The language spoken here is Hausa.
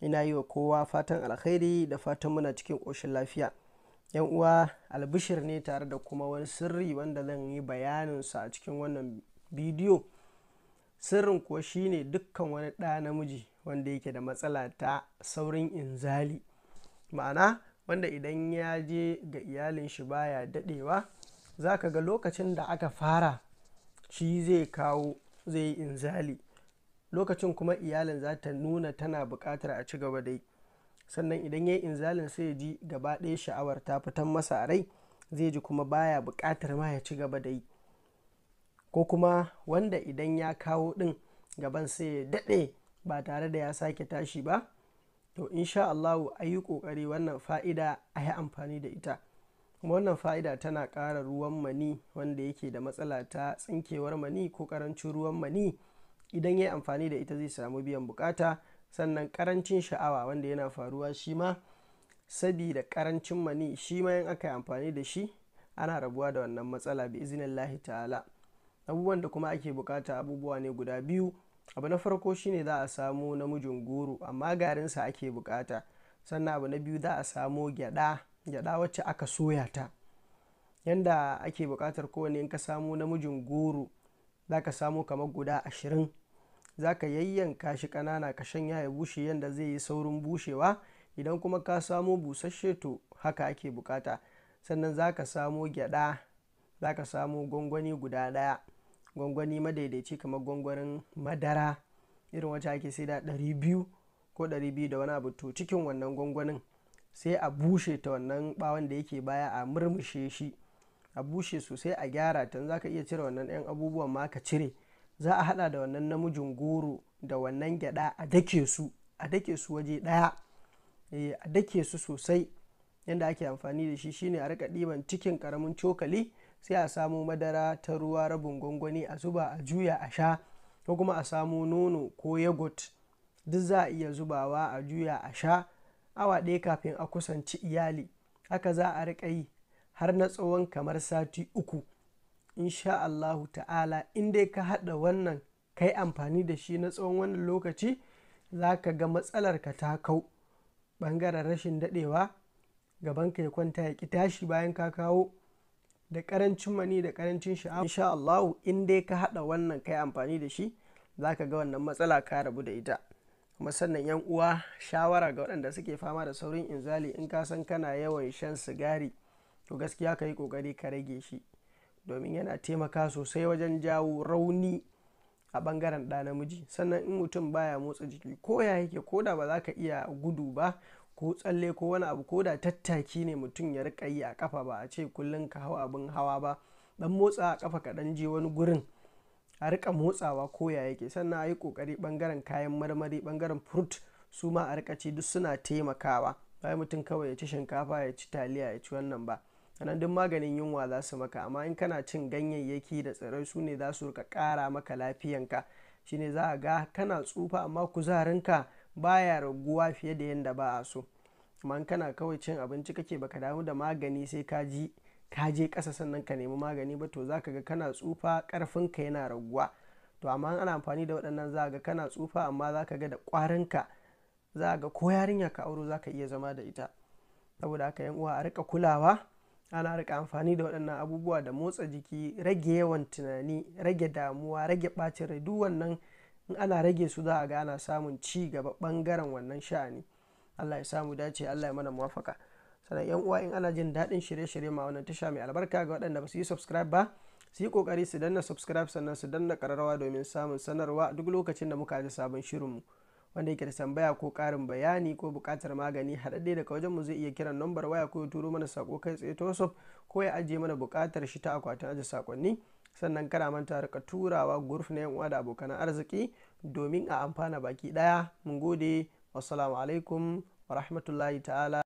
Ina yi wa kowa fatan alkhairi da fatan muna cikin ƙoshin lafiya. Yan uwa, albishir ne tare da kuma wani sirri wanda zan yi bayaninsa a cikin wannan bidiyo. Sirrin kuwa shine dukkan wani ɗa namiji wanda yake da matsala ta saurin inzali, ma'ana wanda idan ya je ga iyalin shi baya daɗewa, za ka ga lokacin da aka fara shi zai kawo zai yi inzali, lokacin kuma iyalin za ta nuna tana buƙatar a ci gaba da yi. Sannan idan ya yi inzalin sai ya ji gaba ɗaya sha'awar ta fitan masa a rai, zai ji kuma baya buƙatar ma ya ci gaba da yi. Ko kuma wanda idan ya kawo ɗin gaban sai ya daɗe ba tare da ya sake tashi ba, to insha Allahu a yi ƙoƙari wannan fa'ida a yi amfani da ita. Kuma wannan fa'ida tana ƙara ruwan mani wanda yake da matsala ta tsinkewar mani ko ƙarancin ruwan mani. Idan ya yi amfani da ita zai samu biyan buƙata. Sannan ƙarancin sha'awa wanda yana faruwa shi ma sabida ƙarancin mani, shi ma in aka yi amfani da shi ana rabuwa da wannan matsala bi iznillahi ta'ala. Abubuwan da kuma ake buƙata abubuwa ne guda biyu. Abu na farko shine za a samo namijin goro, amma garinsa ake buƙata. Sannan abu na biyu za a samo gyaɗa, gyaɗa wacce aka soya ta. Yanda ake buƙatar kowanne, in ka samo namijin goro za ka samo kamar guda 20. Za ka yayyanka shi ƙanana ka shanya ya bushe yanda zai yi saurin bushewa. Idan kuma ka samo busasshe to haka ake buƙata. Sannan za ka samo gyaɗa, za ka samo gwangwani guda ɗaya, gwangwani madaidaici kamar gwangwanin madara irin wacce ake saida 200 ko 200 da wani abu. To cikin wannan gwangwanin sai a bushe ta, wannan ɓawon da yake baya a murmushe shi, a bushe sosai a gyara ta. Za ka iya cire wannan 'yan abubuwan ma ka cire. Za a haɗa da wannan namijin goro da wannan gyaɗa a dake su, a dake su waje ɗaya. A dake su sosai. Yanda ake amfani da shi shine a riƙa ɗiban cikin ƙaramin cokali, sai a samo madara ta ruwa rabin gwangwani a zuba a juya a sha, ko kuma a samo nono ko yogurt, duk za a iya zubawa a juya a sha awa ɗaya kafin a kusanci iyali. Haka za a riƙa yi har na tsawon kamar sati 3. Insha Allahu ta'ala in dai ka haɗa wannan ka yi amfani da shi na tsawon wannan lokaci, za ka ga matsalar ka ta kau. Ɓangaren rashin daɗewa, gabanka ya kwanta ya ƙi tashi bayan ka kawo, da ƙarancin mani da ƙarancin sha'awa. Insha Allahu in dai ka haɗa wannan ka yi amfani da shi, za ka ga wannan matsala ka rabu da ita. Kuma sannan yan uwa, shawara ga waɗanda suke fama da saurin inzali, in ka san kana yawan shan sigari to gaskiya ka yi ƙoƙari ka rage shi, domin yana taimaka sosai wajen jawo rauni a ɓangaren ɗa namiji. Sannan in mutum baya motsa jiki ko ya yake, ko da ba za ka iya gudu ba ko tsalle ko wani abu, ko da tattaki ne mutum ya riƙa yi a ƙafa, ba a ce kullum ka hau abin hawa ba, ɗan motsa a ƙafa ka ɗan je wani gurin, a riƙa motsawa ko ya yake. Sannan a yi ƙoƙari ɓangaren kayan marmari, ɓangaren fruit su ma a riƙa ci, duk suna taimakawa. Ba mutum kawai ya ci shinkafa, ya ci taliya, ya ci wannan ba. Sannan duk maganin yunwa za su maka, amma in kana cin ganyayyaki da tsirrai su ne za su riƙa ƙara maka lafiyanka. Shine za a ga kana tsufa amma kuzarinka baya raguwa fiye da yanda ba a so. Amma in kana kawai cin abinci kake baka damu da magani sai ka ji ka je ƙasa sannan ka nemi magani ba, to za ka ga kana tsufa ƙarfinka yana raguwa. To amma in ana amfani da waɗannan za ka ga kana tsufa amma za ka ga da ƙwarinka, za ka ga ko yarinya ka auro za ka iya zama da ita. Saboda haka yan uwa a riƙa kulawa, ana riƙa amfani da waɗannan abubuwa da motsa jiki, rage yawan tunani, rage damuwa, rage ɓacin rai. Duk wannan in ana rage su za a ga ana samun ci gaba ɓangaren wannan sha'ani. Allah ya samu dace, Allah ya mana muwafaka. Sannan yan uwa in ana jin daɗin shirye-shirye ma wannan tasha mai albarka, ga waɗanda ba su yi subscribe ba, su yi ƙoƙari su danna subscribe sannan su danna ƙararrawa domin samun sanarwa duk lokacin da muka ji sabon shirinmu. Wanda yake da tambaya ko ƙarin bayani ko buƙatar magani haɗaɗɗe daga wajenmu zai iya kiran lambar waya ko ya turo mana saƙo kai tsaye ta WhatsApp, ko ya ajiye mana buƙatar shi ta akwatin ajiye saƙonni. Sannan kada manta riƙa turawa group na yan uwa da abokan arziki domin a amfana baki ɗaya. Mun gode. Wassalamu alaikum wa rahmatullahi ta'ala.